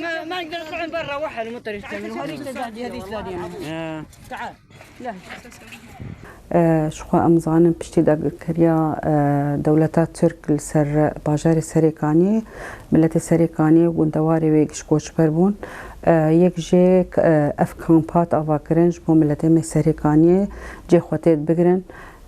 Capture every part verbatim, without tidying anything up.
ما ما نقدر نطلع من برا، وحل المطر يشتغل. هذيك تزعج، هذيك تزعج. تعال. لا. Ji xwe em zanin piştî dagirkeriya, e, dewleta Tirk li ser bajarê Serêkaniyê, miletê Serêkaniyê û gundewarê wê giş koçber bûn. E, yek jê, e, ev kamp hat avakirin ji bo miletê me Serêkaniyê cê xwe tê dibigirin.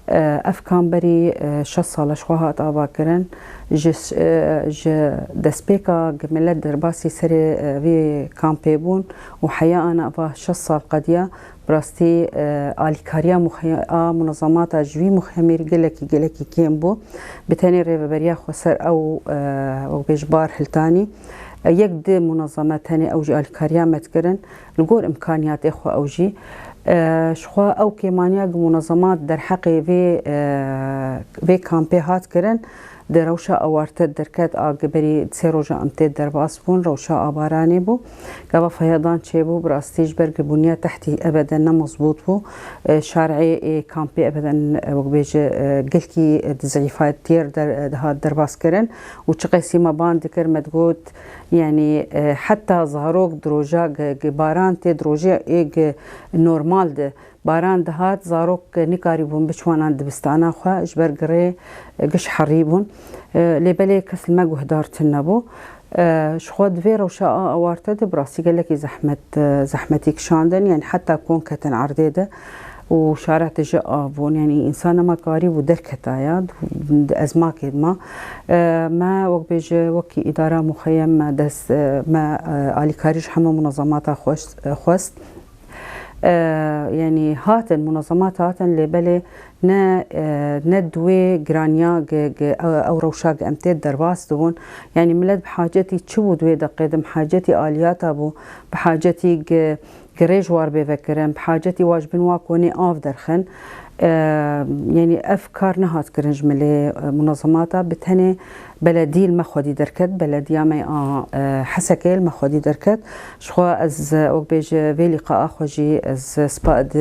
E, ev kamp berî, e, şeş sal e ji xwe hat avakirin. Ji, e, ji destpêka gi milet derbasî serê, e, vê kampê bûn û heya ana va şeş sal qediya. Bi rastî, e, alîkariya muxe-, a munezemata ji vî muxemîr gelekî, gelekî kêm bû. Bi tenê rêveberiya xweser ew, e, wek bêje bar hiltanî. E, yek di munezeme tenê ew jî alîkariya me dikirin. Li gor imkaniyatê xwe ew jî. E, ji xwe ew kêmaniya gi munezemat derheqê vê, e, vê kampê hat kirin. Di rewşa awarte derket a gi berî sê roja em tê derbas bûn, rewşa a baranê bû. Gava feyadan çêbû, bi rastî ji ber girîbûniya tehtî ebeden ne mezbût bû. E, şarê ê kampê ebeden, e, wek bêje, e, gelkî, e, di zîfatiyer der-, e, dihat derbas kirin. Û çi qeysî me ban dikir, me digot, yanî, e, heta zarok di roja gi, gi baran tê, di rojê ê gi normal de baran dihat, zarok nikarîbûn biçiwanan dibistana xwe, ji ber girê giş herî bûn. E, lê belê kes li me guhdar tune bû. E, ji xwe di vê rewşa a awarte de bi rastî gelekî zehmet, e, zehmetî kişandin, yanî heta kon ketin erdê de û şare tije av bûn, yanî însan nema karîbû derketaya, di ezmakê de ma. E, me wek bêje, wekî îdara muxeyem me dest, e, me, e, alîkarî ji hemû munezemata xwest, e, xwest. E, yanî hatin, munezemat hatin, lê belê ne, e, ne di wê giraniya gi, gi, e, ew rewşa gi em tê derbas dibûn. Yanî milet bi hacetî çi bû di wê deqê de, bi hacetî aliyata bû, bi hacetî gi, gi rê ji war bê vekirin, bi hacetî wa ji bin wa konê av derxin. E, yanî ev kar nehat kirin ji milê, e, munezemata, bi tenê beledî li me xwedî derket, belediya me a, e, Hesekê li me xwedî derket. Ji xwe ez, e, wek bêje vê lîqaa xwe jî ez spa-, di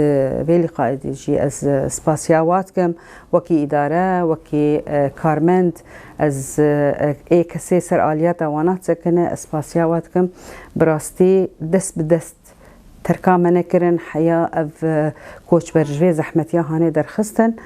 vê lîqayê de jî ez, e, spasiya wa dikim. Wekî îdare, wekî, e, karmend, ez, e, ê kesê ser aliyata wana disekine, ez spasiya wa dikim. Bi rastî dest bi dest terka me nekirin, heya ev, e, koçber ji vê zehmetiya hanê derxistin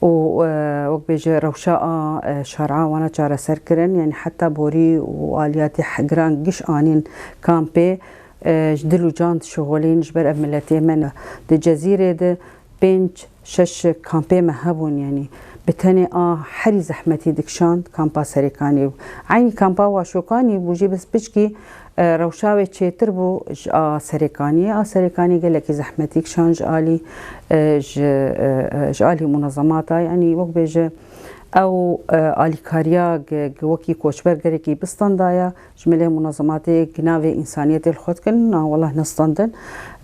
û, e, wek bêje rewşa a, e, şer'a wana çareser kirin, yanî heta borî û aliyatê he-, giran giş anîn kampê, e, ji dil û can dişixulîn ji ber ev miletê me ne. Di Cezîrê de pênc şeş kampê me hebûn, yanî bi tenê a herî zehmetî dikişand kampa Serêkanî bû. Eynî kampa Waşokanî bû jî, bes piçkî, e, rewşa wê çêtir bû ji a Serêkaniyê. A Serêkanî gelekî zehmetî kişand ji alî, e, ji, e, e, ji alî munezemata, yanî wek bêje ew, e, alîkariya ge-, ge-, wekî koçber gerekî bistandaya. Ji milê munezematê gi navê însaniyetê li xwe dikin, na, weleh nestandin.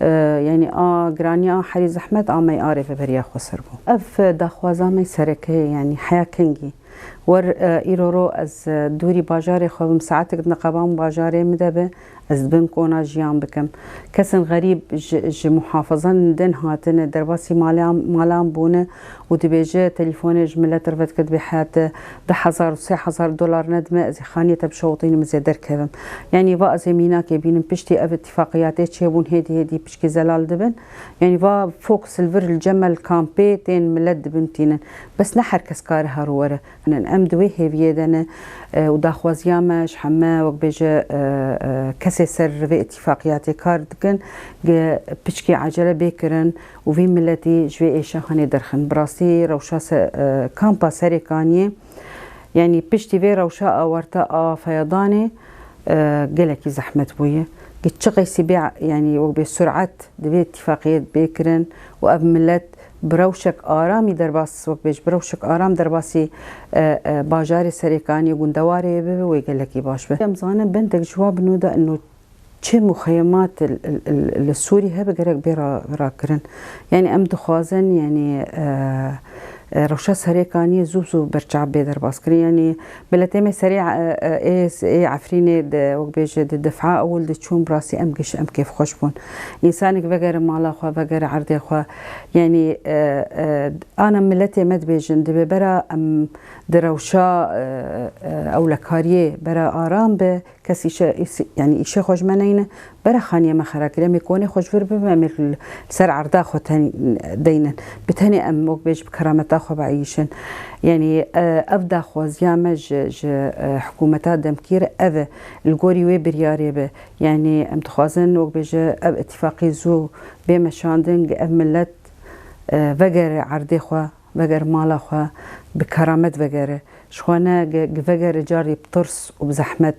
E, yanî a giraniya, a herî zehmet a me a rêveberiya xweser bû. Ev daxwaza me sereke ye, yanî heya kengî. Wer, e, îro ro ez, e, dûrî bajarê xwe bim, saetek di neqeba min bajarê min de be, ez dibim kona jiyan bikim. Kesên xerîb ji, ji muhafazan din hatine, derbasî malan, malan bûne û dibêje, telîfonê ji milet re vedike, dibê heyat deh hezar û sê hezar dolar nedime, ez ê xaniyê te bişewitînim, ez ê derkevim. Yanî va ez ê mînakê bînim, piştî ev îtîfaqiyatê çêbûn, hêdî hêdî pişkî zelal dibin. Yanî va fok silvir li cem me li kampê tên milet dibin tînin. Bes ne her kes kare her were. Em di wê hêviyê de ne, e, û daxwaziya me ji heme, wek bêje, e, e, kesê ser vê îtîfaqiyatê kar dikin, ge piçkî ecele bê kirin û vî miletî ji vê êşa hanê derxin. Bi rastî rewşa se-, e, kampa Serêkaniyê, yanî piştî vê rewşa awarte a feyadanê, e, gelekî zehmet bûye. Gi çi qeysî bê, yanî wek bê suret di vê îtîfaqiyê bê kirin û ev milet bi rewşek aramî derbas, wek bêj, bi rewşek aram derbasî, e, e, bajarê Serêkaniyê, gundewarê bibe, wê gelekî baş be. Em zanin bendek ji wa bi nû de ino çi muxeyemat li, li, li Sûrî hebe gerek bê ra-, rakirin. Yanî em dixwazin, yanî, e, e, rewşa Serêkaniyê zû zû berçav bê derbas kirin. Yanî miletê me serê, e, e, ê, ê Efrînê de, wek bêje, di defa ewil de çûn, bi rastî em giş, em kêfxweş bûn. Însanek vegere mala xwe, vegere erdê xwe. Yanî, e, e, ana miletê me dibêjin, dibe bera em di rewşa, e, e, ewlekariyê bera aram be, Kes îşe, îşe, yani îşê xwe ji me neyne, bere xaniyê me xera kir. Em ê konê xwe ji vir bibin, em ê li ser erda xwe ten-, deynin. Bi tenê em wek bêj bi kerameta xwe bieyîşin. Yani, e, ev daxwaziya me ji, ji, e, hikûmeta demkî re ev e. Li gorî wê biryarê be. Yani em dixwazin wek bêje ev îtîfaqî zû bê meşandin, ev millet, e, vegere erdê xwe, veger mala xwe, bi keramet vegere. Ji xwe ne ge-, ge-, vegere carî bi tirs û bi zehmet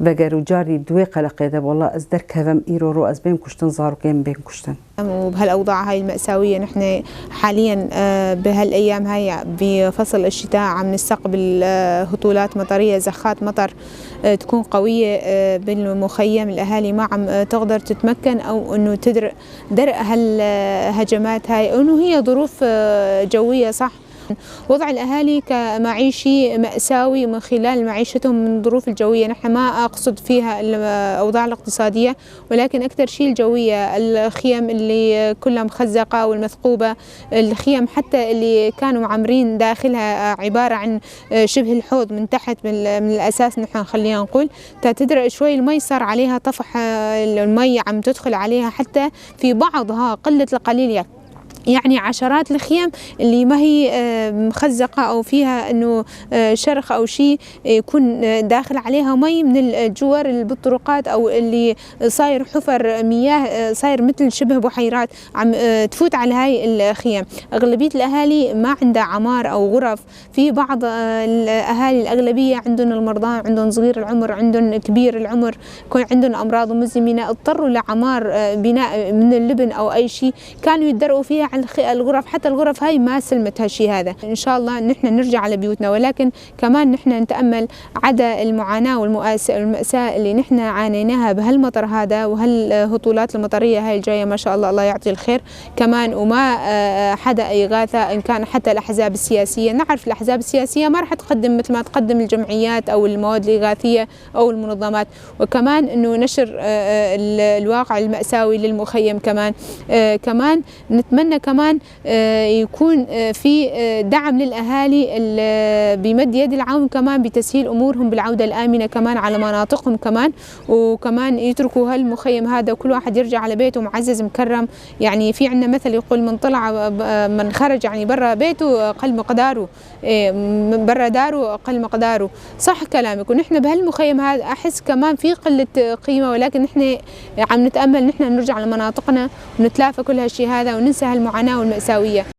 veger û carî di wê qeleqê de, wela ez derkevim îro ro ez bêm kuştin, zarokê min bên kuştin. وبهالأوضاع هاي المأساوية نحن حاليا، آه، بهالأيام هاي بفصل الشتاء عم نستقبل، آه، هطولات مطرية، زخات مطر، آه، تكون قوية، آه، بالمخيم. الأهالي ما عم، آه، تقدر تتمكن أو إنه تدر-، درء هالهجمات هاي، إنه هي ظروف، آه، جوية، صح. وضع الأهالي كمعيشي مأساوي من خلال معيشتهم من الظروف الجوية. نحن ما أقصد فيها الأوضاع الاقتصادية، ولكن أكثر شيء الجوية، الخيم اللي كلها مخزقة والمثقوبة، الخيم حتى اللي كانوا معمرين داخلها عبارة عن شبه الحوض من تحت، من ال-، من الأساس نحن خلينا نقول، تا تدرق شوي المي صار عليها طفح، المي عم تدخل عليها حتى في بعضها قلة القليل، يعني. يعني عشرات الخيم اللي ما هي، آه، مخزقة أو فيها إنه، آه، شرخ أو شي يكون، آه، داخل عليها مي من الجور اللي بالطرقات أو اللي صاير حفر مياه، آه، صاير مثل شبه بحيرات عم، آه، تفوت على هاي الخيم. أغلبية الأهالي ما عندها عمار أو غرف. في بعض، آه، الأهالي الأغلبية عندهم المرضى، عندهم صغير العمر، عندهم كبير العمر، يكون عندهم أمراض مزمنة، اضطروا لعمار، آه، بناء من اللبن أو أي شيء، كانوا يتدرقوا فيها على الخ-، الغرف. حتى الغرف هاي ما سلمت هالشي هذا. إن شاء الله نحن نرجع على بيوتنا، ولكن كمان نحن نتأمل عدا المعاناة والمؤاس-، والمأساة اللي نحن عانيناها بهالمطر هذا وهالهطولات المطرية هاي الجاية، ما شاء الله، الله يعطي الخير كمان، وما، آه، حدا إغاثة، إن كان حتى الأحزاب السياسية. نعرف الأحزاب السياسية ما رح تقدم مثل ما تقدم الجمعيات أو المواد الإغاثية أو المنظمات، وكمان إنه نشر، آه، آه، ال-، الواقع المأساوي للمخيم كمان. آه، كمان نتمنى كمان، آه، يكون، آه، في، آه، دعم للأهالي ال-، بمد يد العون كمان بتسهيل أمورهم بالعودة الآمنة كمان على مناطقهم كمان، وكمان يتركوا هالمخيم هذا وكل واحد يرجع على بيته معزز مكرم. يعني في عنا مثل يقول: "من طلع، آه، من خرج، يعني، برا بيته، آه، قل مقداره". إيه، من برا داره قل مقداره. صح كلامك. ونحن بهالمخيم هذا أحس كمان في قلة قيمة، ولكن نحن عم نتأمل نحن نرجع لمناطقنا ونتلافى كل هالشي هذا وننسى هالمعاناة والمأساوية.